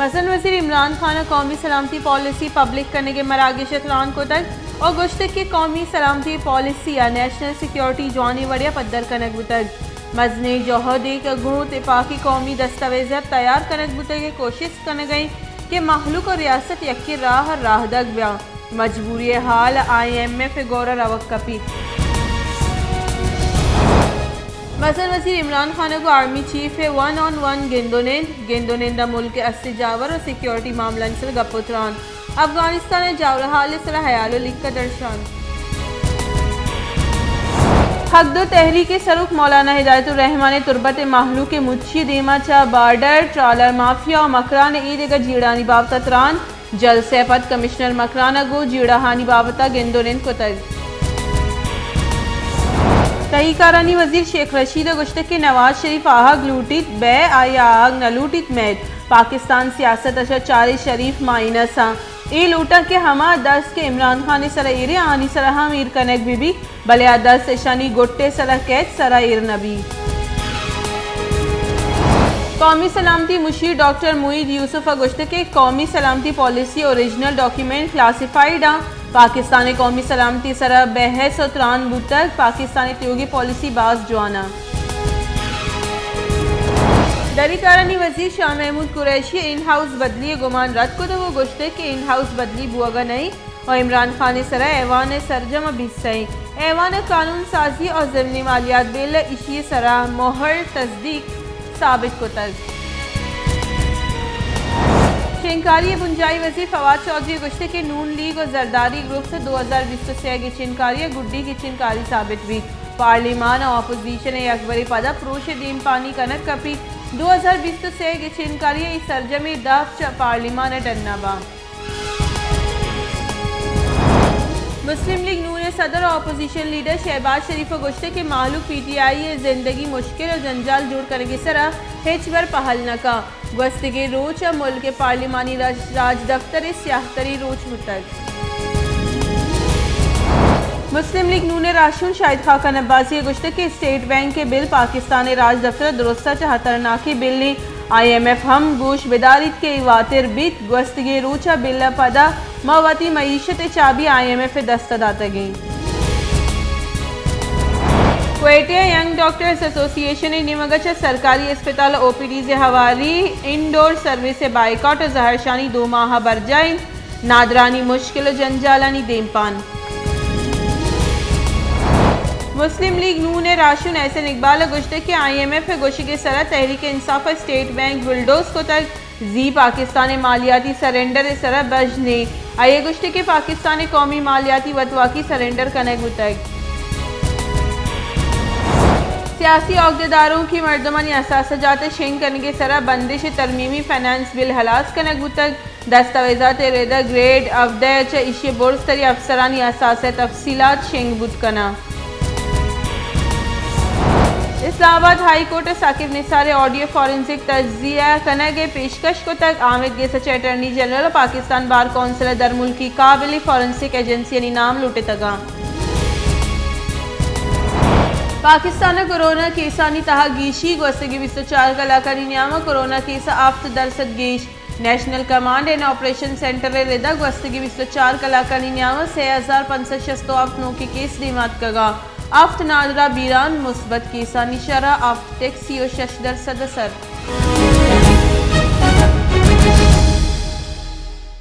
مزن وزیر عمران خان ءَ قومی سلامتی پالیسی پبلک کنگ ءِ مراگش ءَ تران کتگ ءُ گوشتگ کہ قومی سلامتی پالیسی ءَ نیشنل سیکورٹی جوانیں وڑے ءَ پدر کنگ بوتگ۔ مزنیں جہدے کہ گوں تپاکی قومی دستاویز ءَ تیار کنگ بوتگ ءُ کوشست کنگ ءَ اِنت کہ مہلوک ءُ ریاست یکیں راہ ءَ راہدگ بیاں۔ مجبوری ءِ حال ءَ آئی ایم ایف ءِ گور ءَ روگ کپیت۔ مزن وزیر عمران خان ءَ گوں آرمی چیف ءِ ون آن ون گند ءُ نند، گند ءُ نند ءَ ملک ءِ ہستی جاور ءُ سیکورٹی معاملانی سر ءَ گپ ءُ تران، افغانستان ءِ جاورحال ءِ سر ءَ ہیال ءُ لیکہ درشان۔ حق دو تحریک ءِ سروک مولانا ہدایت الرحمان ءِ تربت ءِ مہلوک ءِ مچی ءِ دیم ءَ چہ بارڈر، ٹرالر مافیا ءُ مکران ءِ اے دگہ جیڑھانی بابت ءَ تران، جلسہ ءَ پد کمشنر مکران ءَ گوں جیڑھانی بابت ءَ گند ءُ نند کتگ۔ تہی کارانی وزیر شیخ رشید ءَ گوشتگ کہ نواز شریف آہگ لوٹیت بئے، آئی ءَ آہگ نہ لوٹیت مئیت۔ پاکستان سیاست ءَ چہ چاریں شریف مائنس آں۔ اے لوٹاں کہ ہما دست کہ عمران خان ءِ سر ءَ ایر اِنت، آہانی سر ءَ ہم ایر کنگ بہ بیت۔ بلے آ دست اشانی گٹ ءِ سر ءَ کیت، سر ءَ ایر نہ بیت۔ قومی سلامتی مشیر ڈاکٹر معید یوسف ءَ گوشتگ کہ قومی سلامتی پالیسی اوریجنل ڈاکیومنٹ کلاسیفائیڈ آں۔ پاکستان ءِ قومی سلامتی ءِ سر ءَ بحث ءُ تران بوتگ، پاکستان ءِ تیوگیں پالیسی باز جوان آں۔ دری کارانی وزیر شاہ محمود قریشی ءَ ان ہاؤس بدلی ءِ گمان رد کتگ ءُ گوشتگ کہ ان ہاؤس بدلی بوگ ءَ نہ اِنت۔ ءُ عمران خان ءِ سر ءَ ایوان ءِ سرجم ءَ بیسہ ایں۔ ایوان ءِ قانون سازی ءُ ضمنی مالیات بل ایشی ءِ سر ءَ مہر تصدیق ثابت کتگ۔ شنگکاری ءِ بنجاہی وزیر فواد چوہدری ءَ گوشتگ کہ نون لیگ ءُ زرداری گروپس ءَ دو ہزار بیست ءُ سئے ءِ گچینکاری ءَ گڈی گچینکاری ثابت بیت۔ پارلیمان ءَ اپوزیشن ءِ یکبرے پدا پروش ءِ دیمپانی کنگ کپیت۔ دو ہزار بیست ءُ سئے ءِ گچینکاری ءِ اے سرجمیں دپ چہ پارلیمان ءَ ڈن ءَ باں۔ مسلم لیگ نون ءِ صدر ءُ اپوزیشن لیڈر شہباز شریف ءَ گوشتگ کہ مہلوک پی ٹی آئی ءِ زندگی مشکل ءُ جنجال جوڑ کنگ ءِ سر ءَ ہچبر پہل نہ کنت۔ گوستگیں روچ ءَ ملک ءِ پارلیمانی راج، راجدپتر ءِ سیاہتریں روچ بوتگ۔ مسلم لیگ نون ءِ راہشون شاہد خاقان عباسی ءَ گوشتگ کہ اسٹیٹ بینک ءِ بل پاکستان ءِ راجدپتر ءَ درستاں چہ ہترناکیں بلے۔ آئی ایم ایف ہم گوش بداریت کہ اے واتر بیت، گوستگیں روچ ءَ بل ءَ پدا ما وتی معیشت ءِ چابی آئی ایم ایف ءِ دست ءَ داتگ ایں۔ کوئٹہ ءَ ینگ ڈاکٹرز ایسوسی ایشن ءِ نیمگ ءَ چہ سرکاری ہسپتال ءُ او پی ڈیز ءِ ہواری انڈور سروس ءِ بائیکاٹ ءُ زہرشانی دو ماہ ءَ برجاہ اِنت، نادرانی مشکل ءُ جنجالانی دیمپان۔ مسلم لیگ نون ءِ راہشون احسن اقبال ءَ گوشتگ کہ آئی ایم ایف ءِ گوشگ ءِ سر ءَ تحریک انصاف ءَ اسٹیٹ بینک بلڈوز کتگ، زی پاکستان ءِ مالیاتی سرنڈر ءِ سر ءَ بژن اِنت۔ آئی ءَ گوشتگ کہ پاکستان ءِ قومی مالیاتی وتواکی سرنڈر کنگ بوتگ۔ سیاسی عہدیداروکیں مردمانی اثاثہ جات ءِ شنگ کنگ ءِ سر ءَ بندش ءِ ترمیمی فنانس بل ہلاس کنگ بوتگ۔ دستاویزات ءِ رد ءَ گریڈ ہبدہ ءَ چہ ایشی ءِ برزتریں افسرانی اثاثہ ءِ تفصیلات شنگ بوت کناں۔ اسلام آباد ہائی کورٹ ءَ ثاقب نثار ءِ آڈیو فارنزک تجزیہ کنگ ءِ پیشکش کتگ۔ آمید گس ءَ چہ اٹارنی جنرل ءُ پاکستان بار کونسل ءَ درملکی قابل فارنزک ایجنسیانی نام لوٹتگ اَنت۔ پاکستان ءَ کورونا کیسانی تہا گیشی، گوستگیں بیست ءُ چار کلاکانی نیام ءَ کورونا کیس ءَ ہفت درسد گیش۔ National command and operation centre ءِ رد ءَ گوستگیں بیست ءُ چار کلاکانی نیام ءَ سے ہزار پنچ سد شست ءُ ہفت نوکیں کیس دیما اتکگ اَنت۔ ہفت نادراہ بیران، مثبت کیسانی شرح ہفت ٹک سی ءُ شش درسد ءَ سر۔